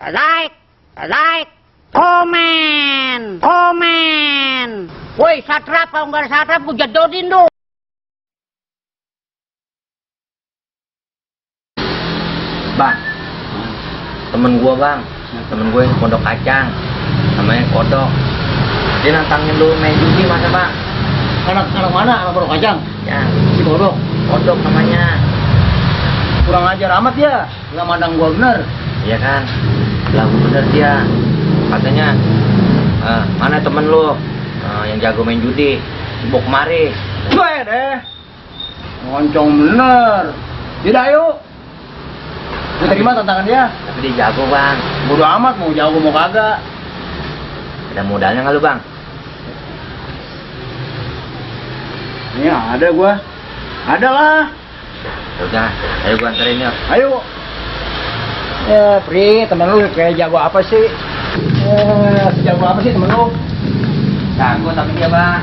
like, komen. Woi, satrap, kalau nggak ada satrap, gue jodohin lu. Bang, temen gue bang, temen gue yang Pondok Kacang, namanya Kodok. Dia nantangin lu main judi masa bang? Anak mana? Anak Pondok Kacang? Ya, Si Kodok. Kodok namanya. Kurang ajar amat ya, nggak mandang gua bener. Iya kan, lagu bener dia. Katanya, mana temen lu yang jago main judi? Bawa kemari. Gue deh, ngoncong bener. Tidak yuk. Lu terima tantangan dia? Tapi dia jago bang. Bodo amat mau jago mau kagak. Ada modalnya nggak lu bang? Ini ada gua. Ada lah. Udah, ayo gua anterin ya. Ayo. Ya, Pri, temen lu kayak jago apa sih? Jago apa sih temen lu? Jago tapi dia bang.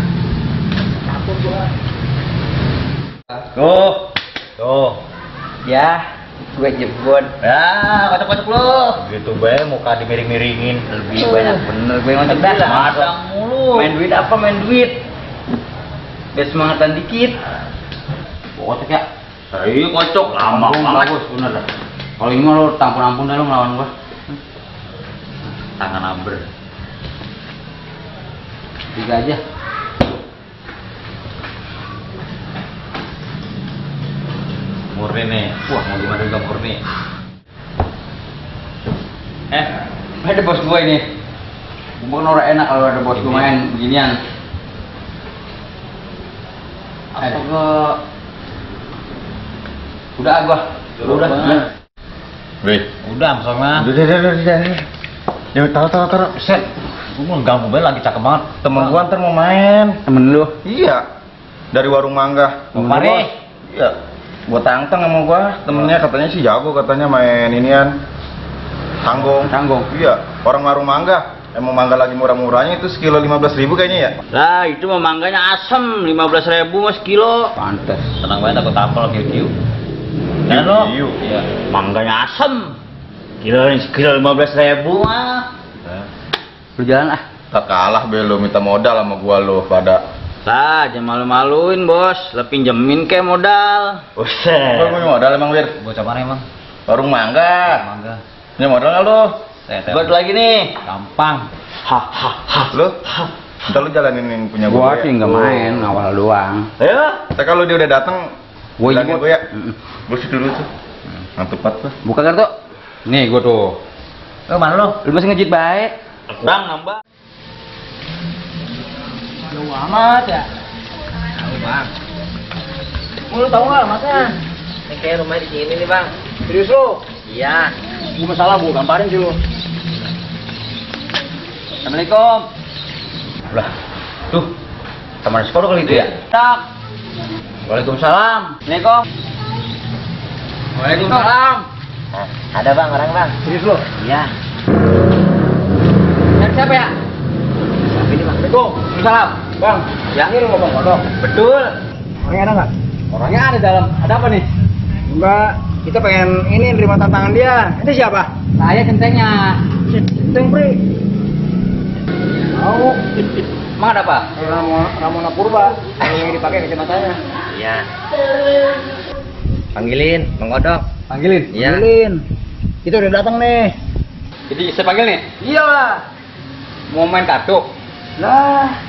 Takut gua. Tuh. Ya, gue jemput. Ya, kocok-kocok lu. Gitu bae muka dimiring-miringin. Lebih Oh. banyak bener gue ngocok dah. Madang mulu. Main duit apa main duit? Biar semangatan dikit. Kocok ya. Iya kocok. Bagus bener dah. Kalau ini mah lu ampun dah lu ngelawan gua. Tangan amber. 3 aja. Murni nih. Wah, mau gimana dong murni? Ada bos gua ini. Bukan orang enak kalau ada bos gua main beginian. Apa udah gua. Udah. Wih, Udah sama. udah. Ya taruh. Set. Gua mau ganggu banget lagi cakep banget. Temen gua ntar mau main. Temen lu. Iya, dari warung mangga. Mari. Iya, gua tantang sama gua. Temennya katanya sih jago, katanya main inian. Tanggung. Iya, orang warung mangga. Emang mangga lagi murah-murahnya itu sekilo 15.000 kayaknya ya. Lah, itu mah mangganya asem, 15.000 mas kilo. Pantes. Tenang banget aku tampol kiu-kiu. Kan lo? Iya. Mangganya asem. Kilo 15.000 mah. Lu jalan ah. Tak kalah be lo minta modal sama gua lo pada. Lah, jangan malu-maluin bos. Lah pinjemin ke modal. Gua Buset. punya modal emang Wir. Bocah mana emang? Warung mangga. Mangga. Punya modal nggak lo? Buat lagi nih. Gampang. Lo? Ntar lu jalanin yang punya Gua ya. sih nggak main, awal doang. Ayo. Ntar kalau dia udah datang, Gua bilangin ikut. gua ya. Gua situ dulu tuh. Mantep banget tuh. Buka kartu. Nih gua tuh. Mana lo? Lu masih ngejit baik. Bang, nambah. Jauh amat ya. Tahu bang. Lu tahu nggak matnya? Ini kayak rumah di sini nih bang. Serius lu? Iya. Gua masalah gua gamparin sih lu. Assalamualaikum. Lah, tuh. Teman sekolah kali itu ya? Tak. Waalaikumsalam. Assalamualaikum. Waalaikumsalam. Ada bang, orang bang. Serius lu? Iya. Yang siapa ya? Siapa ini bang? Waalaikumsalam. Bang, Ya. ini rumah Bang Kodok. Betul. Orangnya ada nggak? Orangnya ada dalam. Ada apa nih? Enggak, kita pengen ini nerima tantangan dia. Itu siapa? Saya centengnya. Centeng Pri. Mau. Emang ada apa? Ramona Purba. Yang dipakai kacamatanya. Iya. Panggilin, Bang Kodok. Panggilin. Iya. Panggilin. Kita udah datang nih. Jadi saya panggil nih? Iya lah. Mau main kartu? Lah.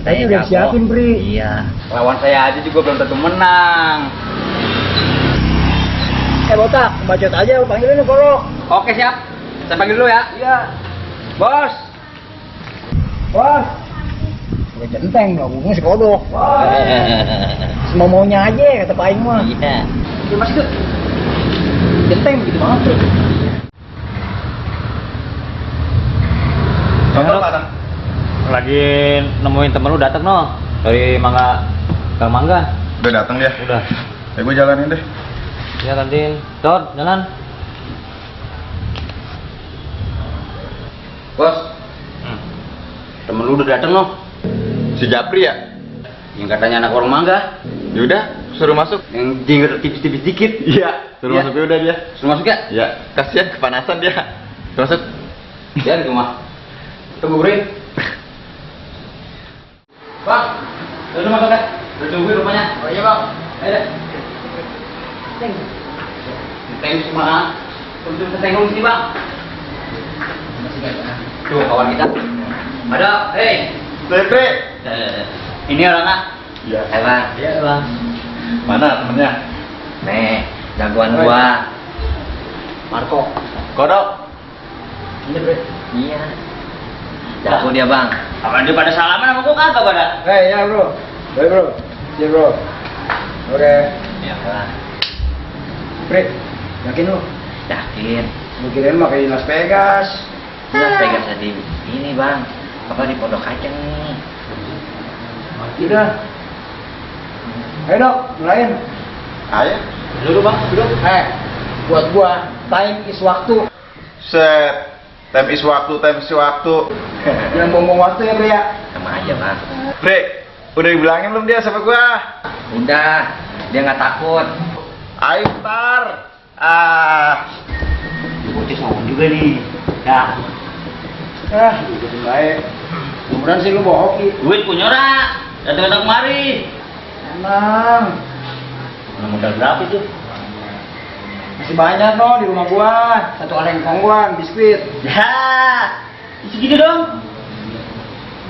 Tadi udah jago. siapin Pri. Iya. Lawan saya aja juga belum tentu menang. Botak, bacot aja lu panggilin lu Kodok. Oke siap. Saya panggil dulu ya. Iya. Bos. Wah. Udah centeng, ngomongnya si Kodok. Semua maunya aja kata Pak Aing mah. Iya. Ya Mas itu. Centeng begitu banget tuh. Contoh apa? Lagi nemuin temen lu datang no dari Gang Mangga. Udah datang dia. Udah. Ya gua jalanin deh. Ya kantin. Dot, jalan. Bos. Temen lu udah dateng loh. Si Japri ya? Yang katanya anak warung mangga. Yaudah, suruh masuk. Yang jenggot tipis-tipis dikit. Iya, suruh Iya. masuk ya udah dia. Suruh masuk ya? Ya, kasihan kepanasan dia. Masuk. Dia di rumah. Tunggu Bri. Bang, udah masuk kan? Udah tungguin rumahnya. Oh iya bang. Ayo deh. Tengok semua. Untuk ketengok sini bang. Tuh kawan kita. Ada, Bre. ini orangnya. Iya. Bang. Iya bang. Mana temennya? Nih, jagoan gua. Marco. Kodok. Ini Bre. Iya. Jago dia, Bang. Apaan dia pada salaman sama gua kagak pada? Ya bro, baik bro, iya bro. Oke, Iya, Bang. Bre, yakin lu? Yakin. Lu kirain mah kayak di Las Vegas. Udah pegang tadi. Ini, Bang. Apa di Pondok Kacang nih? Udah. Ayo dok, mulain. Ayo. Dulu bang, duduk. Buat gua, time is waktu. Set. Time is waktu. Jangan buang waktu ya Bre ya. Sama aja, Bang. Bre, udah dibilangin belum dia sama gua? Udah. Dia nggak takut. Ayo ntar. Bocah sombong juga nih. Ya, Ikutin baik. Kemudian sih lu bawa hoki. duit punya ora. Datang-datang kemari. Emang. Modal berapa itu? Masih banyak no di rumah gua. Satu kaleng kongguan, biskuit. Ya, segitu dong.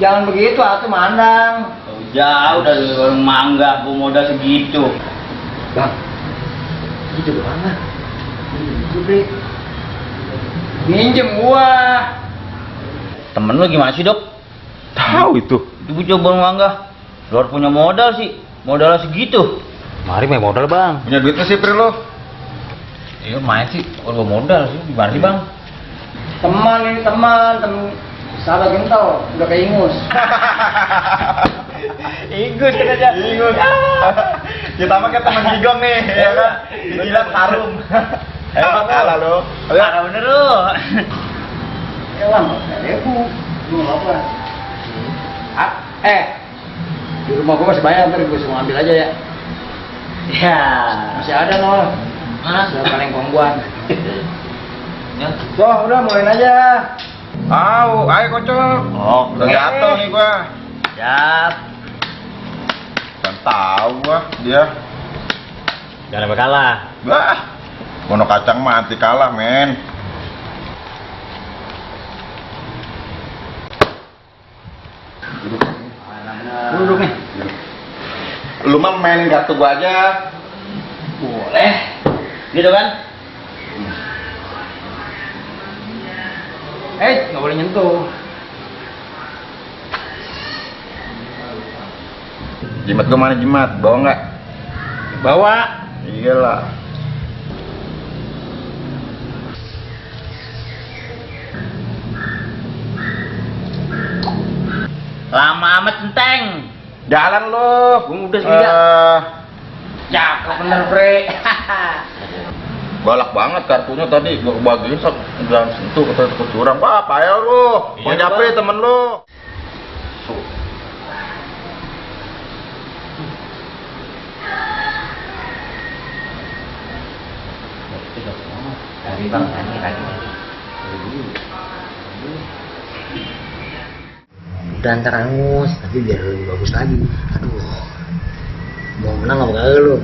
Jangan begitu, atuh mandang. Jauh dari warung mangga, gua modal segitu. Bang, itu doang lah. Itu Bre. Minjem gua. Temen lu gimana sih dok? Tahu itu. Ibu coba mangga. Luar punya modal sih, modalnya segitu. Mari main modal bang. Punya duitnya sih, Bre lo. Iya main sih, kalau modal sih gimana sih bang? Teman ini teman sahabat kental, udah kayak ingus. Ingus kan aja. Ingus. Kita mah kan teman gigong nih, ya kan? Dijilat harum. Ayo kalah lo. Parah bener lu. Ya bang, aku lu apa? Di rumah gua masih banyak, ntar gua semua ambil aja ya. Ya. Masih ada nol. Mana? Udah kaleng kongguan. Ya. So, udah mulai aja. Ayo kocok. Oh, Udah jatuh nih gua. Siap. Kan tahu gua dia. Jangan sampai kalah. Bah. Pondok Kacang mah anti kalah, men. Duduk nih. Lu mah main kartu gua aja. Boleh. Gitu kan? Nggak boleh nyentuh. Jimat gua mana jimat? Bawa nggak? Bawa. Iyalah. Lama amat centeng. Jalan lu. Gua udah segini. Cakep bener, Bre. Galak banget kartunya tadi gua bagiin jangan sentuh kata takut curang. Wah, payah lu. Mau Iya, nyapre Bang. temen lu. Lagi, Bang. Lagi. Udah antar angus, tapi biar lebih bagus lagi. Aduh, mau menang apa kagak lu?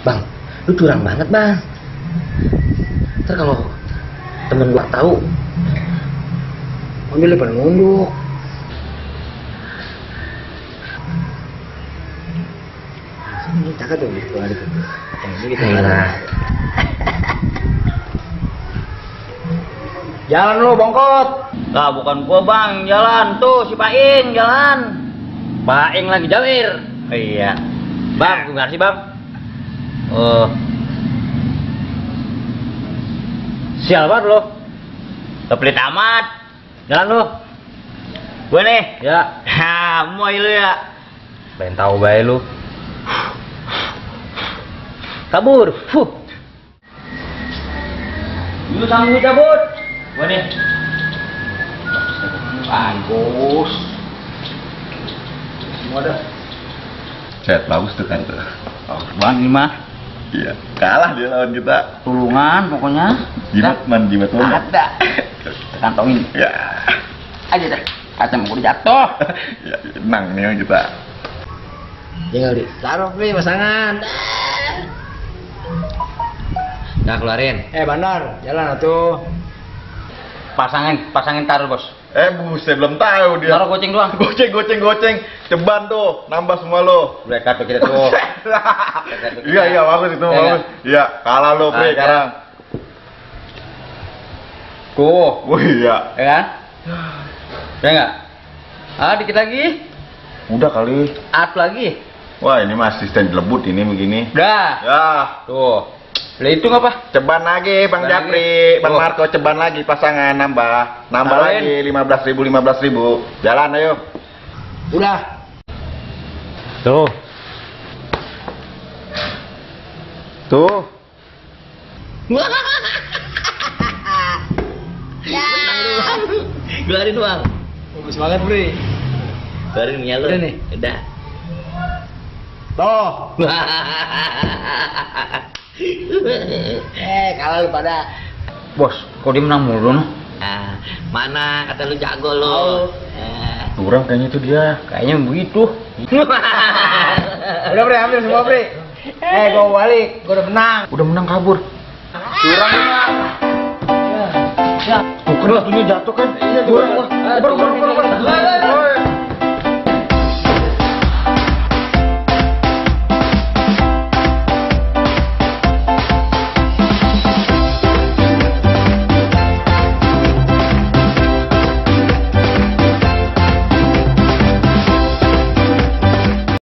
Bang, lu curang banget bang. Ntar kalau temen gua tahu, mobilnya pada nunduk. Ini cakap tuh gitu ada tuh. Ini kita Jalan lu bongkot. Lah bukan gua bang, jalan tuh si Paing jalan. Paing lagi jawir. Iya. Bang, gimana sih bang? Sial banget lo. Pelit amat. Jalan lu. Gue nih. Ya. Ha, moy lu ya. Pengen tahu bae lu. Kabur. Lu sanggup cabut. Gue nih. Bagus. Semua dah. Set, bagus tuh kan tuh. Oh, Bang ini mah Iya, kalah dia lawan kita. tulungan pokoknya. Jimat man. Ada. Kantongin. Ya. Aja deh. Kacang gue jatuh. Ya, menang nih kita. Jangan di. Taruh nih pasangan. Nah keluarin. Bandar, jalan atuh. Pasangin taruh, Bos. Buset, belum tahu dia. Taruh goceng doang. Goceng. Ceban tuh, nambah semua lo. Udah kartu kita tuh. Iya, bagus itu, Ya, bagus. Iya, kalah lo, Bre, sekarang. Tuh, Oh iya. ya kan? Ya enggak? Dikit lagi. Udah kali. Satu lagi. Wah, ini mah asisten lebut ini begini. Udah. Ya, Tuh. Lah itu apa? ceban lagi, Bang Ceban Japri. lagi. Bang Oh. Marco ceban lagi pasangan nambah. Nambah Taruhin. lagi 15.000. Jalan ayo. Udah. Tuh. Tuh. Keluarin Bang. Bagus banget, Bre. Keluarin punya lu. Udah nih. Udah. Tuh. Kalah lu pada. Bos, kok dia menang mulu noh? Ah, mana kata lu jago lu. Kurang kayaknya itu dia. Kayaknya begitu. Udah, Bre, ambil semua, Bre. Gua balik. Gua udah menang. Udah menang kabur. Curang menang. Ya. Tuh kan, jatuh kan? Iya, Curang. Ber.